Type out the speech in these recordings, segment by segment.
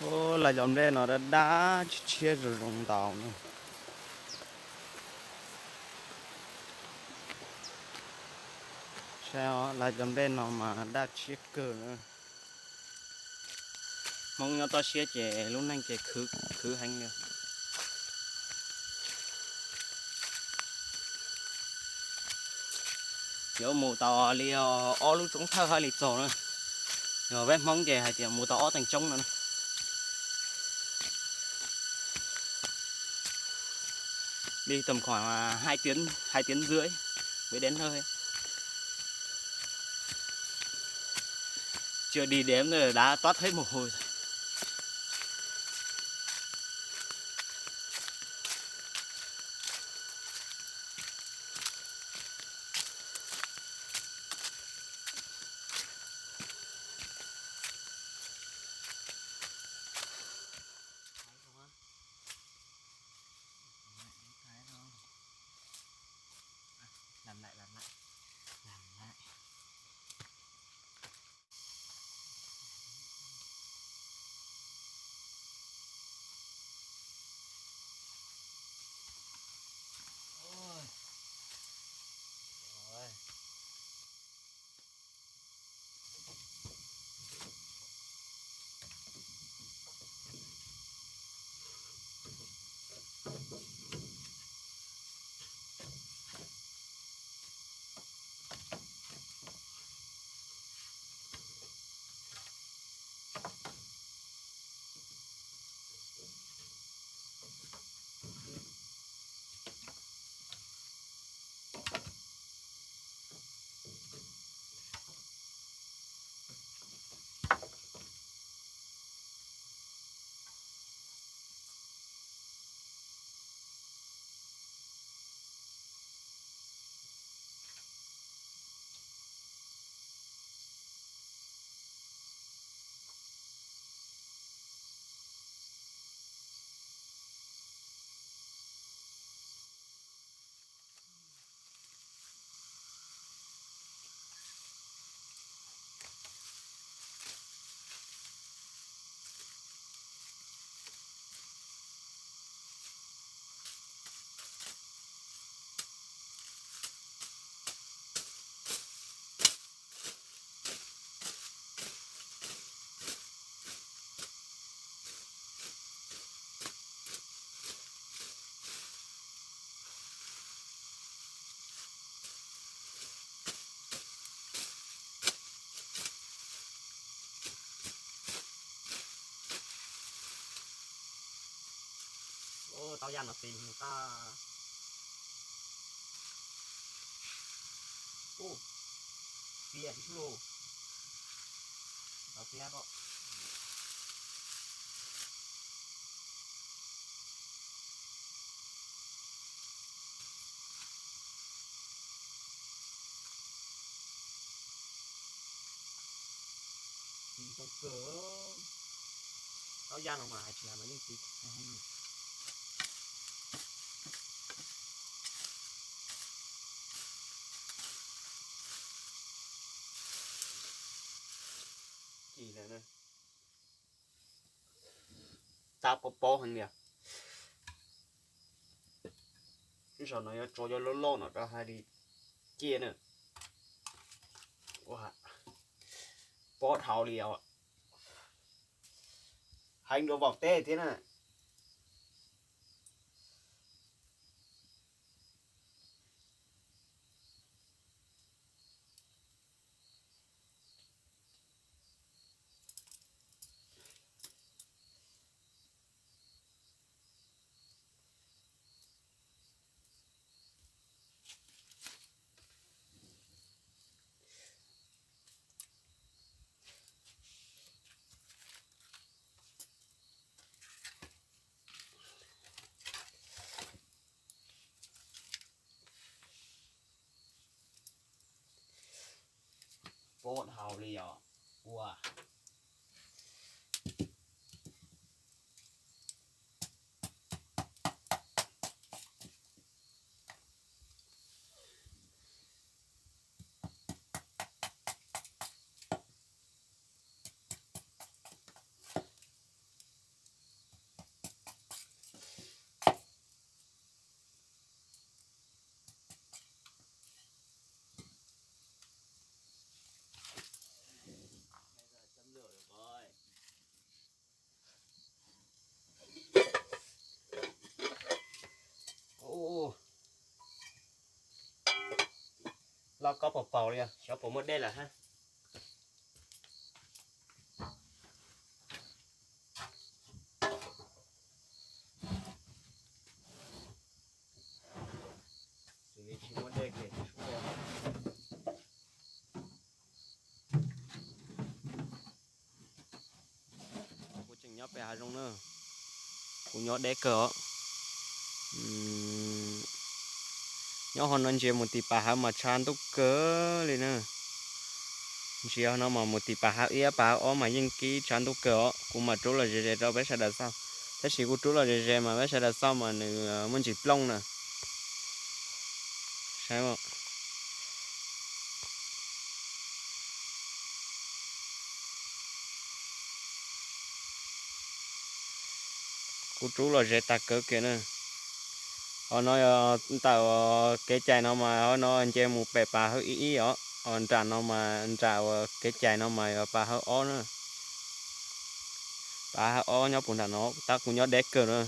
Lawv cov nplej no daj daj tshiab tshiab zoo zoo ntau na. Saib, lawv cov nplej no mas daj tshiab kawg na. Hmoob nyob toj siab ces lub neej ces khwv heev li. Yuav mus tau li ob lub roob thawj haj li txog na. Yog peb Hmoob ces hais tias mus tau ob teev roob no na. Đi tầm khoảng hai tiếng, hai tiếng rưỡi mới đến nơi. Chưa đi đếm nữa đã toát hết mồ hôi rồi. Làm lại, làm lại, làm lại. Ôi. Rồi. Ua tau yaj no tis mus tag. Ua, tiag tiag lauj. Tau tiag koj. Tis tau kawg. Tau yaj no mas hais tias mas yeej tis. Tis lawm na. Tab pob pob heev li. Ib zaug no yuav tso cov loj loj no rau hais li ciaj na. Ua, pob dhau li os. Heev dua vaum teb thiab na. Pob dhau li os. Ua. Loj kob paug paug li, xyov puas muaj dej lawm hab. Kuv tseem nyob pem hav zoov na, kuv nyob deb kawg os. Nyob hov no ntsia mus tim pas hav mas tshav ntuj kawg li na. Ntsia hov no mas mus tim pas hav ib, pas hav ob mas yeej kib tshav ntuj kawg os. Kuv mam rub los ze ze rau peb sawv daws xauj, tab sis kuv rub los ze ze mas peb sawv daws xauj mas nws muaj ntsis plooj na. Saib, kuv rub los ze tag kawg kiag na. Hov no yog ntawm kev cai no mas hov no nce mus pem pas hav ib ib os, nram no mas nram uas kev cai no mas yog pas hav ob na. Pas hav ob nyob puag nram no, tab kuv nyob deb kawg na.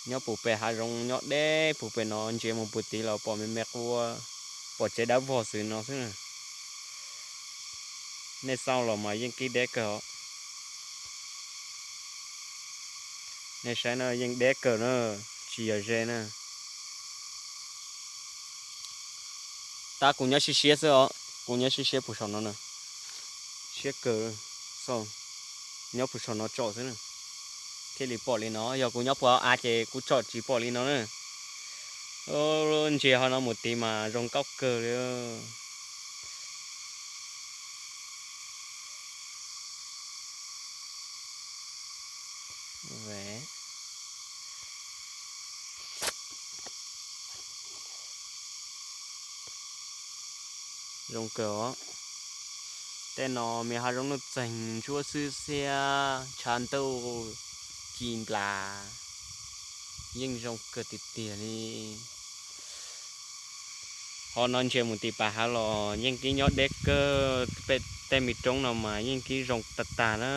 Nyob puag pem hav zoov nyob deb puag pem no ntsia mus puag tid los pom me me quaj, pom tsev dawb vog xwb no xwb na. Nej xauj los mas yeej kib deb kawg os. Nej saib na, yeej deb kawg na, tsis yog ze na. Tab kuv nyob siab siab xwb os, kuv nyob siab siab puag saum no na. Siab kawg, nyob puag saum no tsom xwb na. Thiaj li pom li no, yog kuv nyob puag hauv av ces kuv tsom tsis pom li no na. Ntsia hov no mus tid mas zoo nkauj kawg li. Zoo kawg os. Tej no me hav zoov nuj txeeg ntsuab xwb xiab, tshav ntuj ci nplas, yeej zoo kawg tiag tiag li. Hov no ntsia mus tim pas hav los yeej kib nyob deb kawg, pem tej me roob no mas yeej kib zoo tag tag na.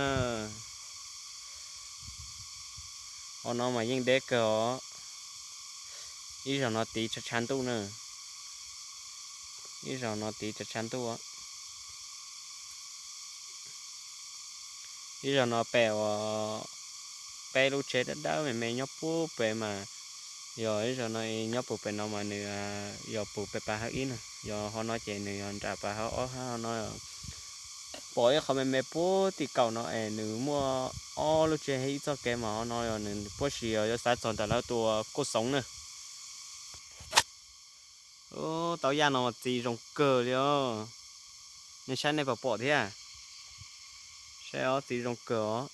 Hov no mas yeej deb kawg os. Ib zaug no tid tshav tshav ntuj na. Ib zaug no tid tshav tshav ntuj. Ib zaug no pem uas peb lub tsev dawb dawb me me nyob puag pem mas, yog ib zaug no nyob puag pem no mas nws yog puag pem pas hav ib na, yog hov no ces nws yog nram pas hav ob hab hov no. Pom ib qho me me puag tim kaum no es nws muaj ob lub tsev ib txoj kev mas hov no yog nws puab si yuav xav txog nram lawv tua kuj xoov na. Tau yaj no txi zoo kawg li os. Nej saib nej puas pom thiab. Saib os, txi zoo kawg os.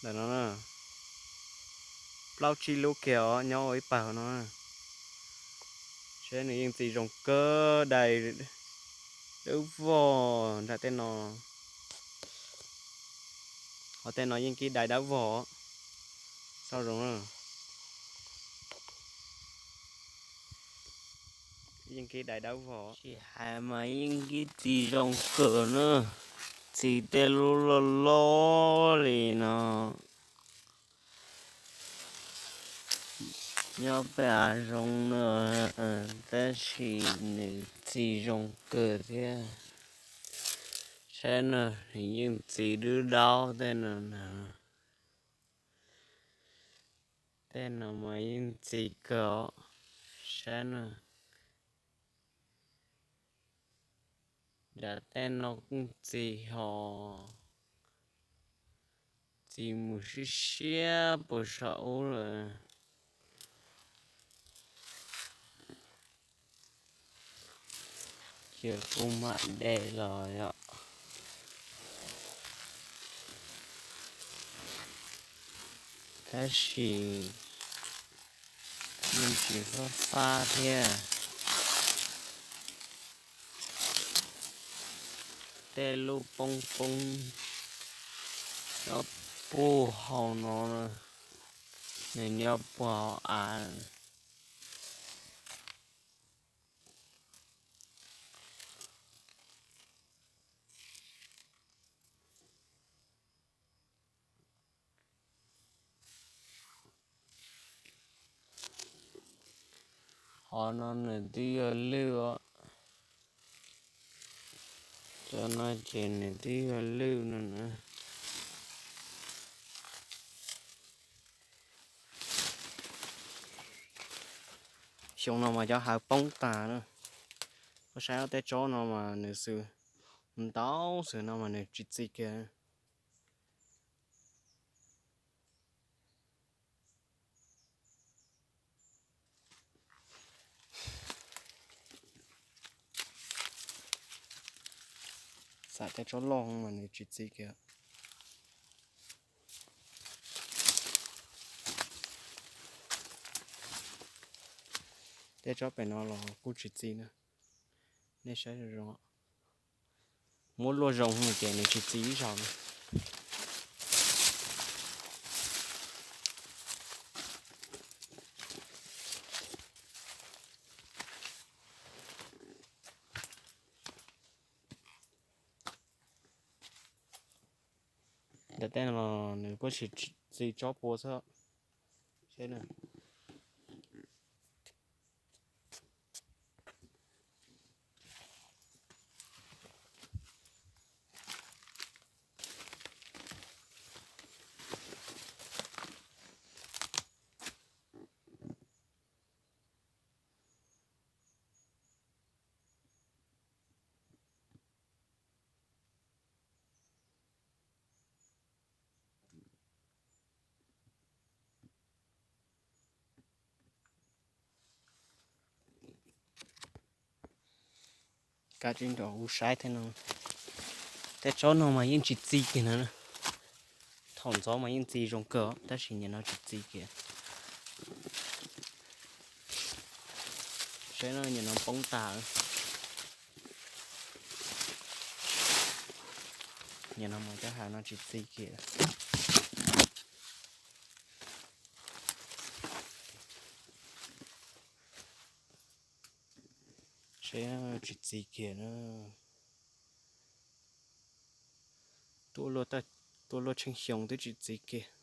Ntawm no plaub tsib lub kiag os, nyob ua ib pawg no. Saib nws yeej txi zoo kawg, dai dawb vog nram tej no. Ho tej no yeej kib dai dawb vog. Xauj zoo na. Yeej kib dai dawb vog. Tsis hais mas yeej kib txi zoo kawg na. Txi tej lub loj loj li no. Nyob peb hav zoov no, tab sis nws txi zoo kawg thiab. Saib no, nws yeej txi dub daub tej no na. Tej no mas yeej txi kawg os. Saib no. Nram tej no kuj txi ho, txi mus siab siab puag saum ub lawm. Ces kuj mam de los yom. Tab sis yeej tsis fab fab thiab. Tej lub poob poob nyob puag hauv no, nws nyob puag hauv av. Qhov no nws twb yuav lwj os. Cov no ces nws twb yuav lwj no na. Xyoo no mas cov hav poob tas na. Koj saib tej tsob no mas nws xwb ntau xwb no mas nws tsis txi kiag. Xam tej tsob loj mas nws tsis txi kiag. Tej tsob pem no los kuj tsis txi na. Nej saib zoo, muab luaj zoo ces nws tsis txi ib zaug na. Ntawm tej no nws kuj tsis txi tsob pua xwb. Kav tsij nrog kuv saib thiab no. Tej tsob no mas yeej tsis txi kiag no. Thaum ntxov mas yeej txi zoo kawg tab sis nim no tsis txi kiag. Saib no nim no poob tas. Nim no mas cov hav no tsis txi kiag. Saib tsis txi kiag na. Tuaj luaj tsheej xyoo twb tsis txi kiag.